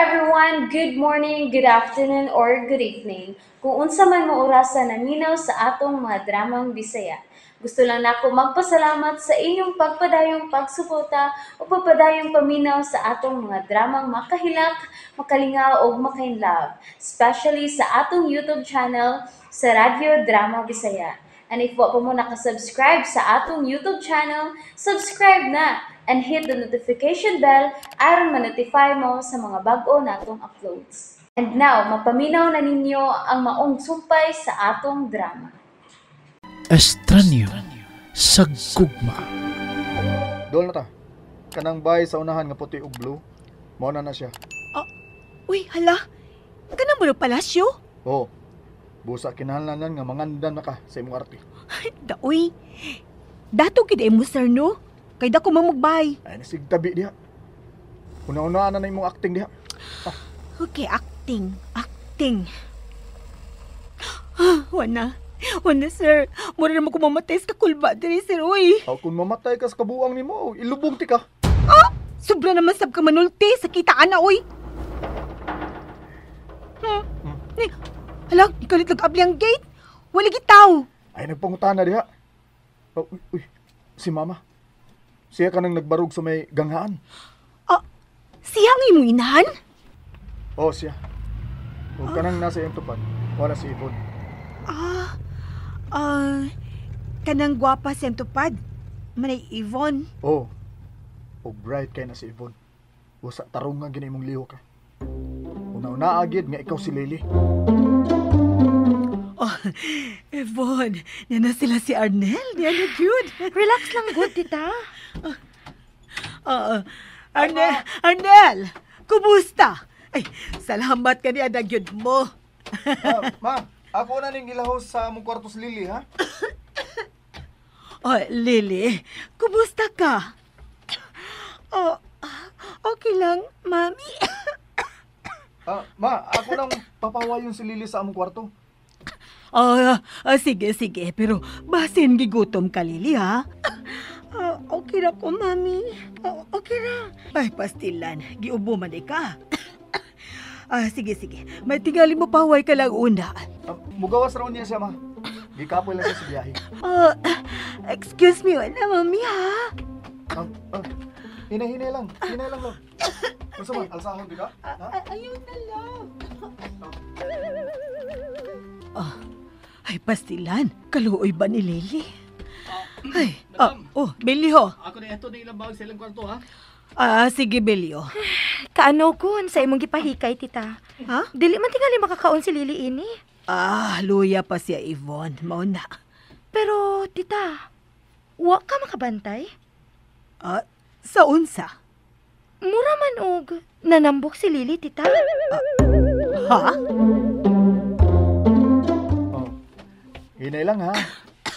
Everyone! Good morning, good afternoon, or good evening. Kung unsa man mo orasa naminaw sa atong mga dramang Bisaya. Gusto lang nako magpasalamat sa inyong pagpadayong pagsuporta o pagpadayong paminaw sa atong mga dramang makahilak, makalingaw ug makainlove, especially sa atong YouTube channel sa Radyo Drama Bisaya. And if wa pa mo nakasubscribe sa atong YouTube channel, subscribe na and hit the notification bell aron ma-notify mo sa mga bag-o natong uploads. And now, mapaminaw na ninyo ang maong sumpay sa atong drama. Estranyo sa gugma. Dol na ta. Kanang bay sa unahan nga puti ug blue. Mao na na siya. Uy, hala. Kanang mo palasyo? Oh. Busa kinahanglan nga mangandan na ka sa imong arte. Daoy. Dato gid mo sir no? Kay dako mamugbay. Ay nasigtabi diha. Una-una na imong acting diha. Ah. Okay, acting. Acting. Wana. Wana sir. Mura naman ko mamatay sa kakulba diri sir, uy. Aw, kung mamatay ka sa kabuang nimo, ilubong ti ka. Ah! Sobra naman sab ka manulti sa kitaan na, uy. Ni, hala, ikalit nag-abli ang gate. Wala gitaw. Ay, nagpangutana diha. Oh, uy, uy, si mama. Siya ka nang nagbarog sa may ganghaan. Ah, siya ang imong inahan? Oo, siya. Huwag ka nang nasa iyong tupad. Wala si Yvonne. Kanang gwapa sa iyong tupad. Manay Yvonne. Oo. O bright kay na si Yvonne. Usa tarong nga gini imong lihok ka. Una-una agid nga ikaw si Lily. Oh, Yvonne, niya na sila si Arnel. Niya na good. Relax lang good, tita. Arnel, Arnel, kumusta? Ay, salamat ka ni Adagyod mo. Ma, ako na ning gilahos sa among kwarto si Lily, ha? Oh, Lily, kumusta ka? Oh, okay lang, mami. Ma, ako nang papawayon si Lily sa among kwarto. Sige, sige. Pero basin gigutom ka, Lily, ha? Okay ra ko, mami. Okay ra. Ay, pastilan. Giubo man ka. Sige, sige. May tingali mo pahuway ka lang una. Mugawas raw niya siya, ma. Gikapoy lang siya sa biyahe. Excuse me, wala, mami, ha? Hinay-hinay lang. Hinay lang, love. Ano man? Alsahon, di ka? Ayun na lang. Ay, pastilan. Kaluoy ba ni Lily? Ay, Billy ho. Ako na ito na ilang bawag sa ilang kwarto, ha? Sige, Billy ho. Kaano kun sa imong gipahikay, tita? Ha? Dili man tingali makakaon si Lily ini. Luya pa siya, Yvonne. Mauna. Pero, tita, wa ka makabantay? Sa unsa? Mura man og nanambok si Lily, tita. Ha? Oh. Hinay lang, ha?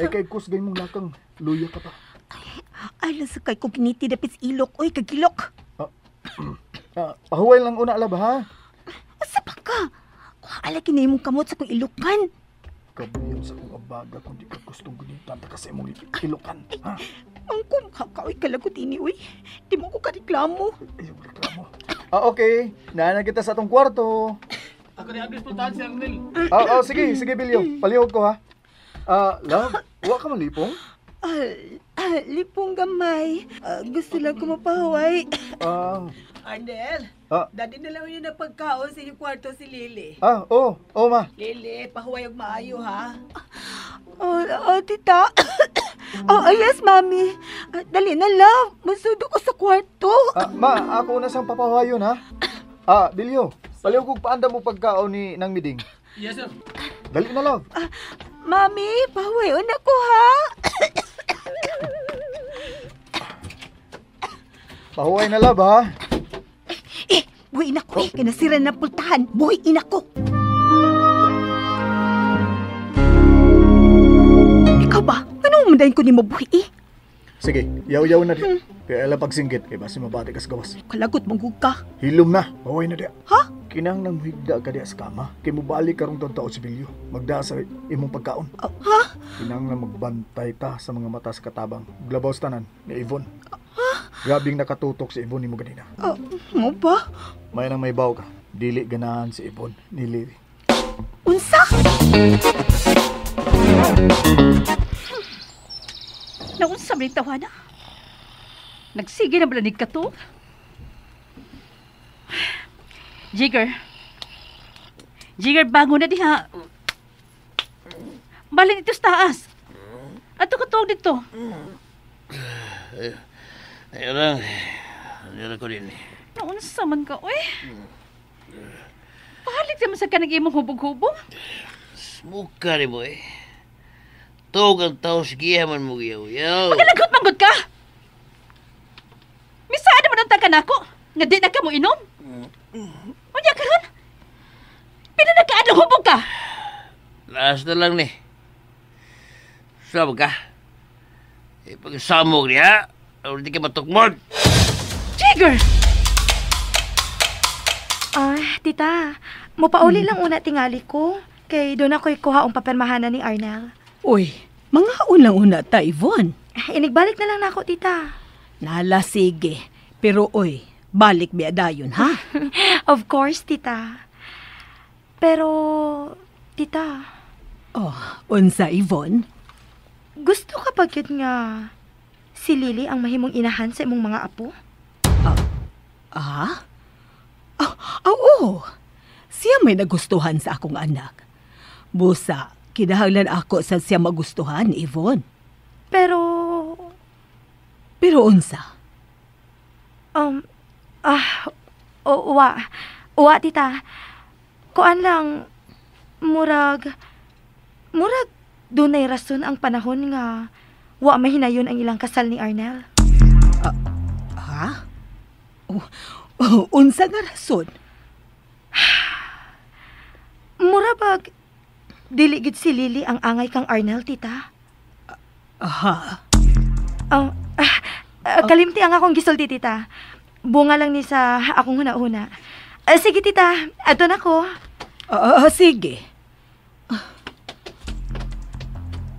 Ay, kay kus gay mong lakang. Luya ka pa. Ay, nasa kay kong kiniti dapit sa ilok. Uy, kagilok. Pahuway lang una, lab, ha? Asa pa ka? Ala, kinay mong kamot sa kong ilukan. Kabuyan sa kong abaga kung di ka gustong gunitan ta kasi mong ilukan, ha? Ang kumaka, uy, kalagot ini, uy. Di mo ko kareklamo. Ay, reklamo. Okay. Naana kita sa atong kwarto. Ako na abis puntahan si Arnel. Sige, sige, Bilyo. Palihog ko, ha? Love, wa ka malipong? Lipong gamay. Gusto lang ko mapahuway. Arnel, dati na lang yun na pagkaon sa inyong kwarto si Lily. Oo, ma. Lily, pahuway og maayo, ha? Oh, tita. Yes, mami. Dali na, love. Masudo ko sa kwarto. Ma, ako na siyang papahuwayon, ha? Bilyo, palihog kong paanda mo pagkaon ni Nang Miding. Yes, sir. Dali na, love. Mami, pahuwayon ako, ha? Pahuway na, love, ha? Buhay na ko, eh. Kinasira na pultahan. Buhay ina ko. Ikaw ba? Ano umundahin ko ni mo buhay, eh? Sige, yaw-yaw na di. Kaya alam pagsinggit, kaya basi mabati ka sa gawas. Kalagot mong ka. Hilom na, pahuway na di. Ha? Kinang nang muhigda ka di sa kama, kay mubalik karong taon si Bilyo. Magda sa imong pagkaon. Ha? Kinang nang magbantay ta sa mga mata sa katabang. Glabaw sa tanan ni Yvonne. Ha? Grabing nakatutok si Yvonne nimo ganina. Mo ba? May nang may baw ka. Dili ganahan si Yvonne ni Lily. Unsa? Naunsa man tawana? Nagsige na balanig ka to? Jigger. Jigger, bango na diha. Balik dito sa taas. Ato ka tuog dito. Ayaw lang. Ayaw ko din. Naunsa man ka, oy. Balik naman sa kanang imong hubog-hubog. Smuka ni mo eh. Tuog ang tao sigiha man mo giyaw-yaw. Magalagot manggod ka! Misaan naman ang taga nako? Nga di na ka mo inom? Unya karon? Pila na kaadlong hubog ka? Last na lang ni. Sab ka. Ipagsamog niya. Hindi ka matukmod. Jigger! Ah, tita, mupauli lang una tingali ko. Kay doon ako'y kuha ang papirmahanan ni Arnel. Uy, mga unang-una ta, Yvonne. Inigbalik na lang nako, tita. Nala, sige. Pero oy, balik biya dayon, ha? Of course, tita. Pero, tita... Oh, unsa, Yvonne? Gusto ka pa gyud nga si Lily ang mahimong inahan sa imong mga apo? Ah? Oo. Siya may nagustuhan sa akong anak. Busa, kinahanglan ako sa siya magustuhan, Yvonne. Pero... Pero unsa? Uwa. Uwa, tita. Kuan lang, murag dunay rason ang panahon nga wa mahinayon ang ilang kasal ni Arnel. Ha? Unsa nga rason? Mura bag, dili gid si Lily ang angay kang Arnel, tita. Aha. Kalimti ang akong gisulti, tita. Bunga lang ni sa akong huna-huna. Sige, tita. Ato na ko. Sige.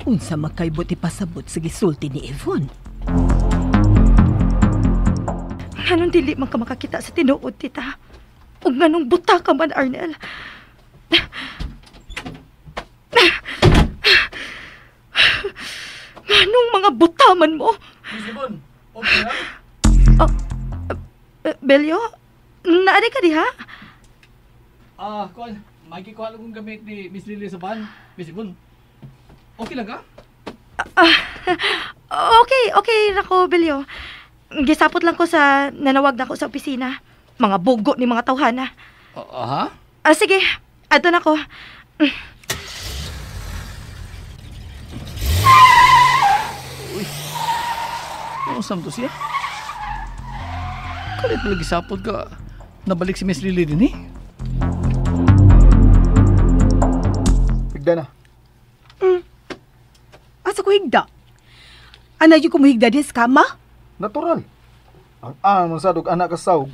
Unsa makaybot ipasabot sa gisulti ni Yvonne? Nganong dili man ka makakita sa tinuod, tita? Ug nganong buta ka man, Arnel? Nganong mga buta man mo? Miss Yvonne, okay na? Oh, Belyo, naari ka diha? Kuan, makikuha lang kong gamit ni Miss Lily sa van. Miss Yvonne, okay lang ka? Okay rako, Belyo. Gisapot lang ko sa nanawag na ko sa opisina. Mga bugo ni mga tawhana. Aha? Sige, ato na ko. Uy, nausam to siya. Kalit pala gisapot ka. Nabalik si Miss Lily din eh. Higda na. Asa ko higda? Ana yung kumuhigda din sa kama? Natural. Ang amang sadog anak kasawg.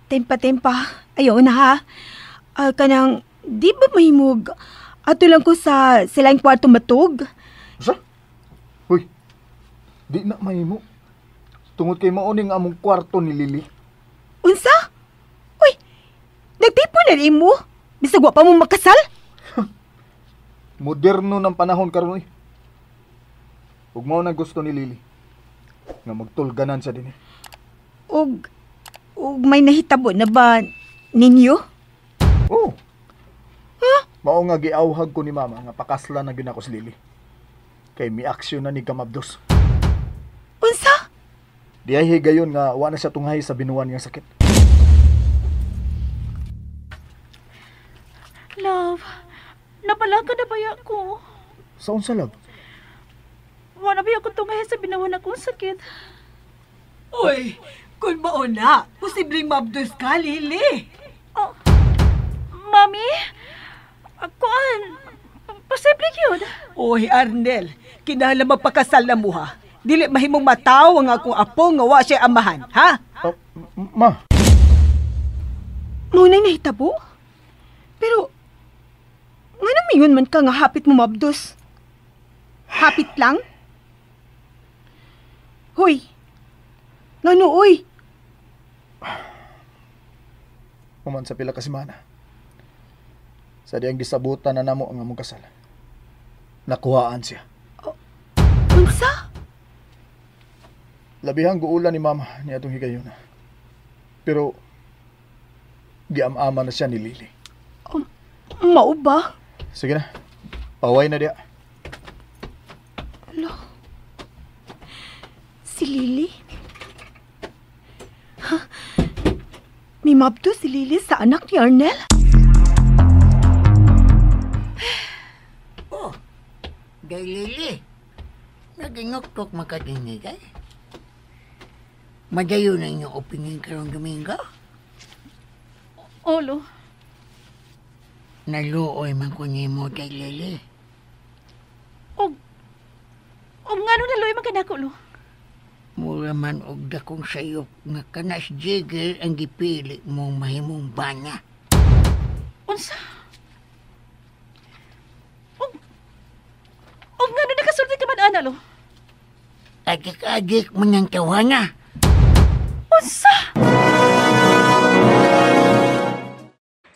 Tempa-tempa. Ayaw na ha. Kanang, di ba mahimog? Ato lang ko sa silang kwarto matug. Sa? Uy, di na mahimo. Tungod kay mauning among kwarto ni Lily. Unsa? Uy, nagtipo na rin mo? Bisag wa pa mo makasal? Moderno ng panahon karon eh. Ug mao na gusto ni Lily nga magtulganan sa dinhi. Og may nahitabo na ba ninyo? Oo. Huh? Mao nga giawhag ko ni mama nga pakasla na gyud ako si Lily. Kay miaksyon na ni Gamabdos. Unsa? Diay higayon nga wa na siya tunghay sa binuan nga sakit. Love, napalaka na baya ko. Sa unsa, love? Wa na baya ko tunghay sa binawan akong sakit. Uy, kung mao na, posibleng mabdos ka, Lily. Oh, Mami? Kuan, posible yun. Uy, Arnel, kinahanglan magpakasal na mo, ha? Dili mahimong mataw ang akong apo nga wa siya amahan, ha? Ma. Mao na'y nahitabo? Pero, nga mingon man ka nga hapit mo mabdos? Hapit lang? Hoy, ngano, oy? Human sa pila ka semana. Sa diyang gisabutan na namo ang among kasal. Nakuhaan siya. Unsa? Labihang guulan ni mama ni atong higayuna. Pero giam-ama na siya ni Lily. Mao ba? Sige na. Paway na diya. Hala. Si Lily? Ha? May mabdo si Lily sa anak ni Arnel? Oh, day Lily. Naginuktok makadinig ay. Madayo na inyong opinion karong Domingo. Olo, Naluoy man ko nimo, day Lily. og og ngano naluoy man kanako, lo? Mura man og dakong sayop nga kana si Jigger ang gipili mong mahimong bana. Unsa? Og og ngano nakasulti ka man ana, lo? Agik-agik man ang tawana. Unsa?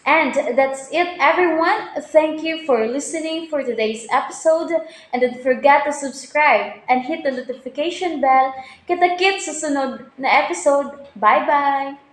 And that's it, everyone. Thank you for listening for today's episode. And don't forget to subscribe and hit the notification bell. Kita-kits sa sunod na episode. Bye-bye!